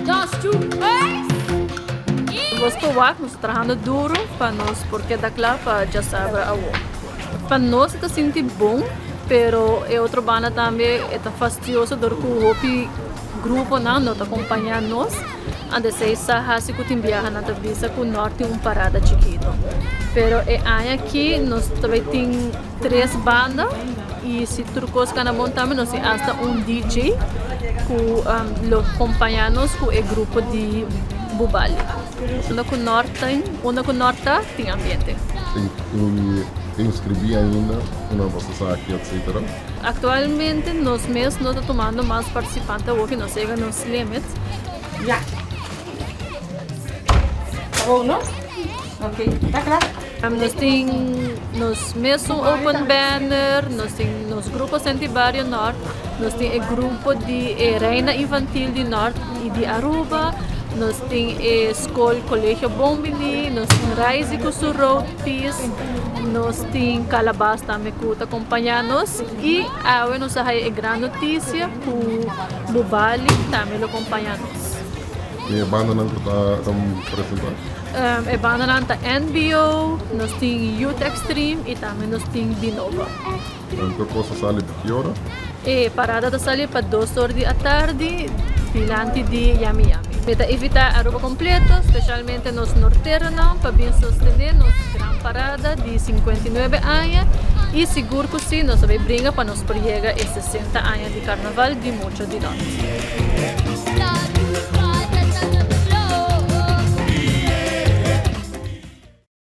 Dos, tres. Nos por wak, nos ta trahando duro pa nos por keda kla pa djasabra awo. Pa nos e ta sinti bon, pero e otro banda tambe e ta fastioso dor ku hopi gruponan no ta kompañá nos. Antes esei sa hasi ku tin biaha nan ta bisa ku nor tin un parada chikito. Pero e aña aki nos ta bai tin tres banda y si tur cos cana bon tambe nos tin hasta un DJ cu lo compaña nos cu e grupo di Bubali. Unda cu nor tin, unda cu nor ta tin ambiente. Y inscribi ainda una boso sa aki etcetera. Actualmente nos mes no ta tumando mas participante awo ki nos yega nos limit. Ya. Ta bon, no? Ok, ta kla. Nos tin nos mesun open banner, nos tin nos grupo Senti Bario Nort, nos tin e grupo di e Reina Infantil di Nort y di Aruba, nos tin e skol Colegio Bon Bini, nos tin Raizi cu su road piece, nos tin Calabas tambe cu ta acompaña nos y awe nos a haya e gran noticia cu Bubali tambe lo acompaña nos. E bandanan cu ta presenta? E bandanan ta NBO, nos tin Youth Extreme y tambe nos tin Dinova. Tur cos ta sali pa ki ora? E parada ta sali pa dos or di atardi dilanti di Yami Yami. Mi ta invita Aruba completo, specialmente nos norteronan pa bin sostene nos gran parada di 59 aña y sigur cu si nos ta bay bringa pa nos por yega e 60 aña di Carnaval di Mucho di Nort.